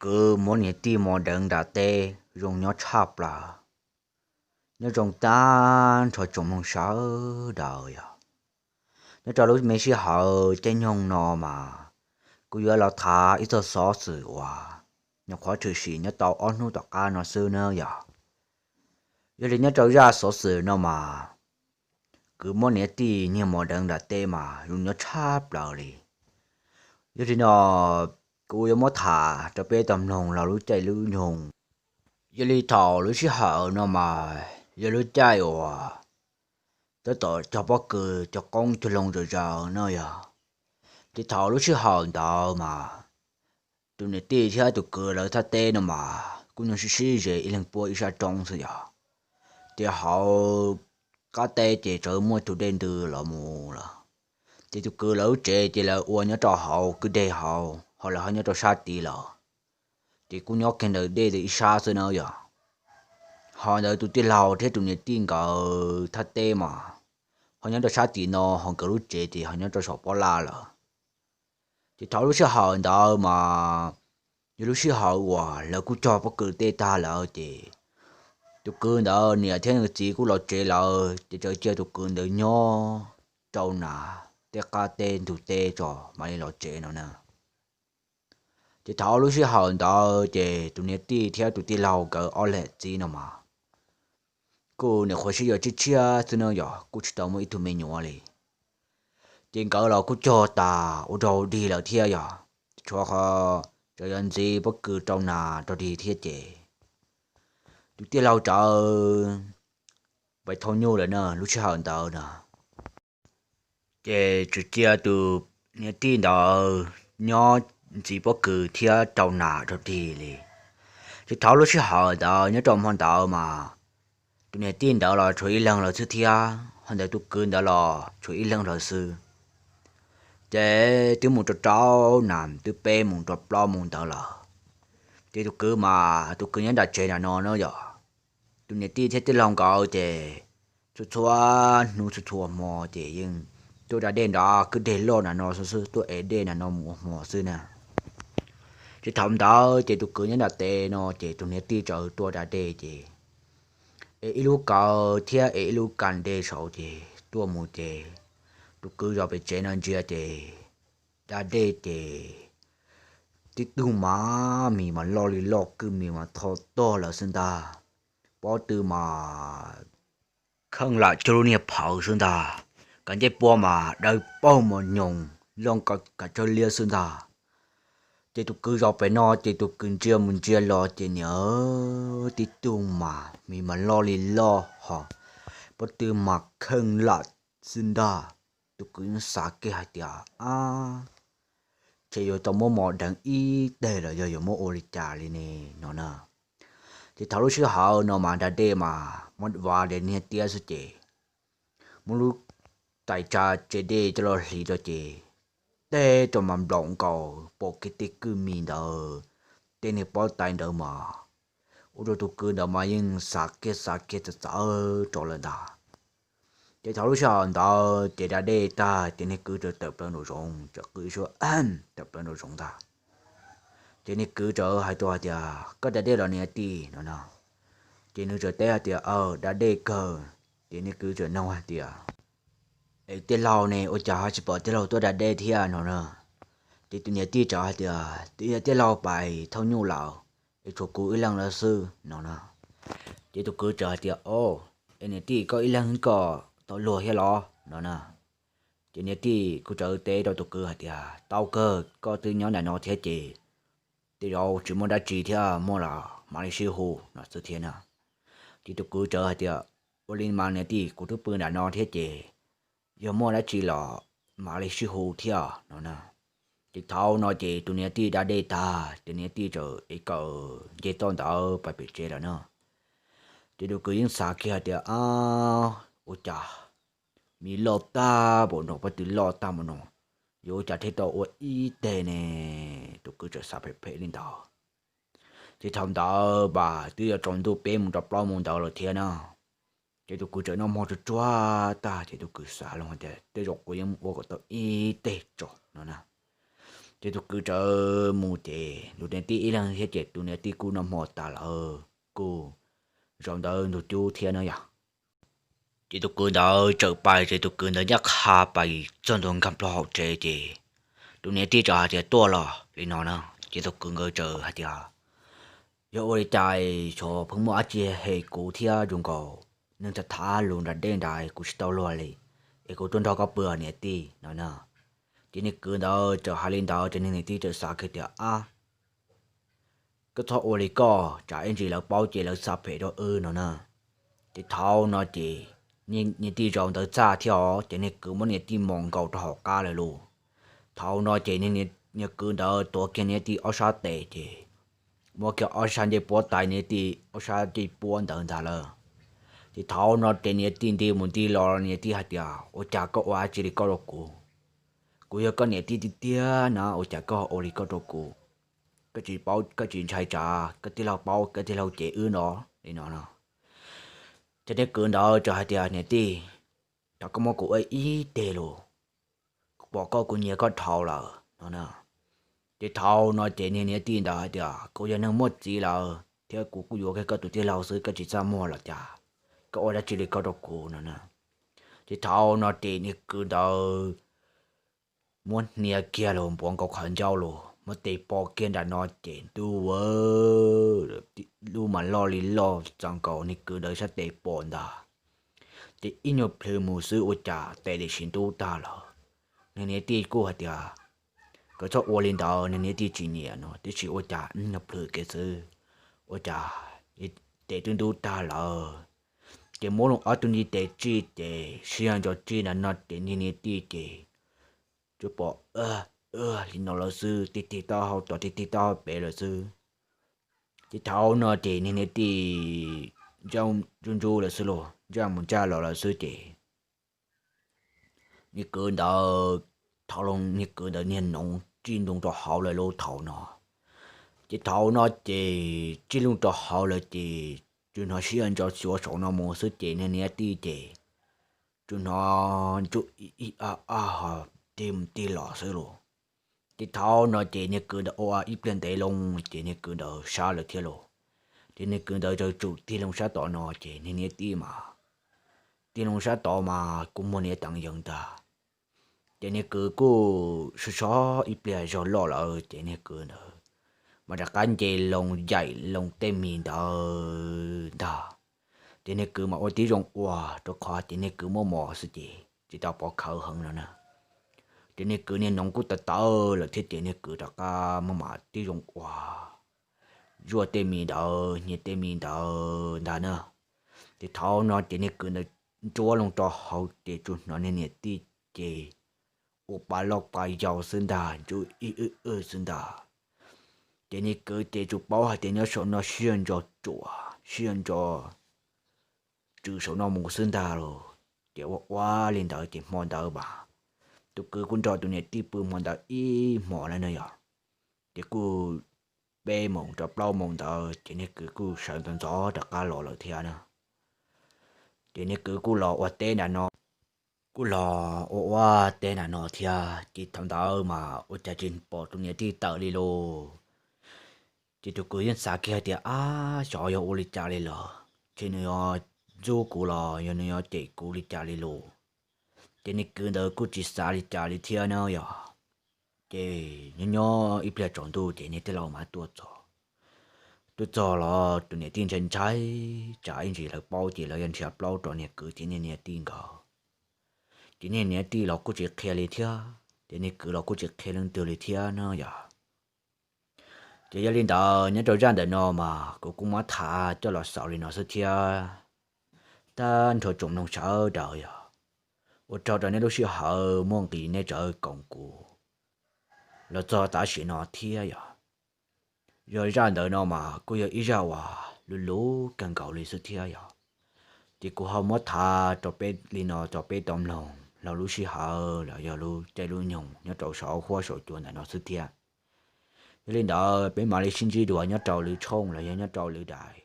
kwv muab niam tij mos deev nram teb zoo nyob tshaj plaws, nyob zoo tag nrho tsoom mloog sawv daws yog. Nyob rau lub me sij hawm caij nyoog no mas kuv yuav los tham ib txog xov xwm uas nyuam qhuav tshwm sim nyob tau ob hnub tom qab no xwb na yog. Yog li nyob rau zaj xov xwm no mas kwv muab niam tij nyiag mos deev nram teb mas zoo nyob tshaj plaws li. Yog li no kuv yuav muab tham rau peb tau mloog los lub caij lub nyoog. Yog li thaum lub sij hawm no mas yog lub caij uas tab tom cog pob kws cog qoob cog loo zom zaws no yog. Ces thaum lub sij hawm ntawd mas tus niam tij thiab tus kwv lawv thaj teb no mas kuj nyob sib sib ze ib leeg puab ib sab roob xwb yog. Ces hauv qab teb ces tseem muaj tus dej ntws los mus lawm. Ces tus kwv lawv lub tsev ces lawv ua nyob rau hauv kwj deg hauv, ho lawv ho nyob rau sab tid lawm. Ces kuj nyob kiag ntawm dej ib sab xwb na yog. Ho ntawd tus tij laug thiab tus niam tij nkawd thaj teb mas ho nyob rau sab tim no, ho nkawd lub tsev ces ho nyob rau saum pob laj lawm. Ces thaum lub sij hawm ntawd mas yog lub sij hawm uas lawv kuj cog pob kws tej tag lawm ces tus kwv ntawd niam thiab nws txiv kuj los tsev lawm ces txawm cia tus kwv ntawd nyob rau nram tej qab teb ntug teb tso mam li los tsev no na. Ces thaum lub sij hawm ntawd ces tus niam tij thiab tus tij laug nkawd ob leeg txiv no mas kuj nyuam qhuav sib yuav tshiab tshiab xwb no yog, kuj tsis tau muaj ib tug me nyuam li. Ces nkawd los kuj cog tas ua rau dig lawm thiab yog, tshuav qhov tseem yuav ntxiv pob kws rau nas rau dig thiab ces tus tij laug txawm pais thauj nyuj lawm na lub sij hawm ntawd na. Ces tsuas cia tus niam tij ntawd nyob ntxiv pob kws thiab rau nas rau dig li. Ces thaum lub sij hawm ntawd nyob rau hmo ntawd mas tus niam tij ntawd los tshuav ib leeg lawm xwb thiab, ho ntawd tus kwv ntawd los tshuav ib leeg lawm xwb. Ces twb mus rau rau nas twb peb mus rau plaub mus ntawd lawm. Ces tus kwv mas tus kwv nyob nram tsev nram no na yog, tus niam tij thiab tij laug nkawd ces txhua txhua hnub txhua txhua hmo ces yeej tuaj da dej nrad kwj deg loj nram no xwb xwb, tuaj ev dej nram no mus ua hmo xwb na. Ces thaum ntawd ces tus kwv nyob nram tsev no ces tus niam tij txawm tuaj da dej ces ev ib lub kaw thiab ev ib lub kas dej saud ces tuaj mus ces tus kwv zov pem tsev no ntsia ces da dej ces tib tug mas mis mas loj li loj, kwj mis mas tho tog lawm xwb ntag. Pob tw mas kheej lam cuag lub niag phawv xwb ntag. Kav ncej puab mas dawb paug mos nyoos loj kav tsawg liab xwb ntag. Ces tus kwv zov pem no ces tus kwv ntsia mus ntsia los ces niam, tib tug mas mis mas loj li loj ho pob tw mas kheej lam xwb ntag. Tus kwv yeej xav kiag hais tias, ab, ces yuav tau muab mos deev ib teg los yog yuav muab ua li cas li ne no na. Ces thaum lub sij hawm no mas da dej mas muab vaj de niag tiab xwb ces muab lub tais tsa tse dej coj los hliv rau ces teb rau mas nplaum nkaus pom kiag tej kwj mis ntawd, tej niag pob tais ntawd mas ua rau tus kwv ntawd mas yeej xav kiag xav kiag txawv txawv rau lawm ntag. Ces thaum lub sij hawm ntawd ces da dej tag ces niag kwv txawm tawm plaws nraum zoov, txawm qw ib suab tawm plaws nraum zoov ntag. Ces niag kwv txawm hais rau hais tias, koj da dej los niam tij no na? Ces nws txawm teb hais tias, aw, da dej kawg. Ces niag kwv txawm nug hais tias, es tij laug ne, ua cas ho tsis pom tij laug tuaj da dej thiab no na? Ces tus niam tij txawm hais tias, twb yog tij laug pais thauj nyuj lawm, es tshuav kuv ib leeg lawm xwb no na. Ces tus kwv txawm hais tias, o, es niam tij koj ib leeg koj tau luag thiab los no na? Ces niam tij kuj txawm teb rau tus kwv hais tias, tau kawg, koj twb nyob nram no thiab ces tej zaum tsis muaj dab tsi thiab, muaj los mam li sib hu no xwb thiab na. Ces tus kwv txawm hais tias, ua li mas niam tij, kuv twb pw nram no thiab ces yog muaj dab tsi los mam li sib hu thiab no na. Ces thaum no ces tus niam tij da dej tag ces niam tij txawm ev kaw nce toj ntawd pais pem tsev lawm na. Ces tus kwv yeej xav kiag hais tias, ab, ua cas mis loj tag npaum no, pob tw loj tag npaum no, yuav ua cas thiaj tau ua ib teg ne? Tus kwv txawm xav phem phem li ntawd. Ces thaum ntawd mas twb yuav tsaus ntuj peb mus rau plaub moos ntawd lawm thiab na. Ces tus kwv txawm noj hmo tsuag tsuag tag ces tus kwv xav los hais tias, tej zaum kuv yeej mus ua kom tau ib teg tso no na. Ces tus kwv txawm mus ces lus niam tij ib leeg thiab ces tus niam tij kuj noj hmo tas lawm kuj zaum ntawd ntug cub thiab no yog. Ces tus kwv ntawd txawm pais ces tus kwv ntawd ncaj qha pais txog ntug nkag plaws hauv tsev ces tus niam tij txawm hais tias tuaj los li no na. Ces tus kwv nkawd txawm hais tias yog ua li cas xyov pheej muaj dab tsi hem kuv thiab zoo nkaus neeg thav thav lus nram dej nrad kuv tsis tau luag li, es kuv tuaj nrog koj pw niam tij no na. Ces niag kwv ntawd txawm hais li ntawd ces niag niam tij txawm xav kiag tias ab, koj txhob ua li koj tsam ib ntsis lawv paub ces lawv xav phem rau wb no na. Ces thaum no ces niag tij zaum ntawd txaj thiab os ces niag kwv muab niag tij mos nkaus rau hauv qab lawm lauj. Thaum no ces niag kwv ntawd tuav kiag niag tij ob sab tes ces muab kiag ob sab ncej puab tais niag tij ob sab ncej puab ntawd ntag lawm. Ces thaum no ces niag tij nti mus nti los niag tij hais tias ua cas koj ua dab tsi li koj rau kuv? Kuv yog koj niam tij tiag tiag na, ua cas koj ua li koj rau kuv? Koj tsis paub koj tsis ntshai tsam koj tij laug paub koj tij laug cem wb no li no no. Ces niag kwv ntawd txawm hais tias niam tij, thov koj muab kuv ua ib teg los, kuv pom koj kuv nyiam koj dhau lawm no na. Ces thaum no ces niag niam tij ntawd hais tias kuv yog neeg muaj txiv lawm thiab kuv kuj yuav kiag koj tus tij laug xwb, koj tsis txaj muag los cas, koj ua dab tsi li koj rau kuv no na. Ces thaum no ces niag kwv ntawd muab hnia kiag los npuav nkaus qhov ncauj los muab tes pom kiag nram no ces ntuj aw, lub mas loj li loj txaus nkaus niag kwv ntawd sab tes pom ntag. Ces ib nyuag plhws mus xwb ua cas tes tiam sis ntub tag lawm. Niag niam tij kuj hais tias koj txhob ua li ntawd, niag niam tij tsis nyiam no, tiam sis ua cas ib nyuag plhws kiag xwb ua cas tes twb ntub tag lawm. Ces muab loo ob tug ntiv tes tsij ces sib ntso tsij nram no ces niag niam tij ces tsuas pom li no lawm xwb, tig tig taub hau tod tig tig taub hau pem lawm xwb. Ces thaum no ces niag niam tij ntsaj ntsaj lawm xwb los ntsaj mus ntsaj los lawm xwb ces niag kwv ntawd, thaum niag kwv ntawd niag noov tsij loo rau hauv lawm lauj thaum no. Ces thaum no ces tsij loo rau hauv lawm ces tsuas hnov sib ntso xyuav saum no mus xwb ces niag niam tij ces tsuas hnov ntsuj ib ib ab ab ho tig mus tig los xwb los. Ces thaum no ces niag kwv ntawd ua ib pliag ntev loo ces niag kwv ntawd sab lawm thiab los. Ces niag kwv ntawd txawm tsum tig loo sab tod no ces niag niam tij mas tig loo sab tod mas kuj muag niam teev yees ntag. Ces niag kwv kuj sib sob ib pliag zog loj lawm ces niag kwv ntawd mas rov qab nce loo yaim loo tej mis ntawd ntag. Ces niag kwv mas ua tib zoo ua rau qhov ces niag kwv muaj mos xwb ces tsis tau pov khawv heev no na. Ces niag kwv niag noov kuj tawv tawv lawm thiab ces niag kwv rov qab muab mas tib zoo ua zuaj tej mis ntawd nyias tej mis ntawd ntag na. Ces thaum no ces niag kwv ntawd ntsuab loo rau hauv ces tsuas hnov niag niam tij ces ua pa loj pa yau xwb ntag, ntsuj ib wb wb xwb ntag. Ces niag kwv ces tsuas paub hais tias nyob saum no sib ntso tsuam sib ntso tswm saum no mus xwb ntag los. Ces ua ua li ntawd ces hmo ntawd mas tus kwv kuj nrog tus niam tij pw hmo ntawd ib hmos lawm na yog. Ces kuj peb moos rau plaub moos ntawd ces niag kwv kuj sawv ntxov ntxov rov qab los lawm thiab na. Ces niag kwv kuj los ua teb nram no, kuj los ua ua teb nram no thiab ces thaum ntawd mas ua cas tsis pom tus niam tij tawm li lauj. Ces tus kwv yeej xav kiag hais tias ab, xyov yog ua li cas li los, ces nws yuav ntxub kuv los yog nws yuav cem kuv li cas li lauj. Ces niag kwv ntawd kuj tsis xav li cas li thiab na yog. Ces nyob nyob ib pliag tsaus ntuj ces niag tij laug mas tuaj txog. Tuaj txog los tus niam tij ntshai ntshai tsam ib ntsis lawv paub ces lawv yuav nrhiav plaub rau niag kwv thiab niag niam tij nkawd. Ces niag niam tij los kuj tsis qhia li thiab ces niag kwv los kuj tsis qhia leej twg li thiab na yog. Ces yog li ntawd nyob rau zaj ntawm no mas kuv kuj muab tham coj los xaus li no xwb thiab. Tag nrho tsoom mloog sawv daws yog ua tsaug rau nej lub sij hawm muaj nqis nej tsav koom kuv los txog tam sim no thiab yog. Yog zaj ntawm no mas kuj yog ib zaj uas luv luv kawg nkaus li xwb thiab yog. Ces kuv ho muab tham rau peb li no rau peb tau mloog los lub sij hawm los yog lub caij lub nyoog nyob rau saum huab saum cua ntawm no xwb thiab. Yog li ntawd peb mam li sib ntsib dua nyob rau lwm tshooj los yog nyob rau lwm daim.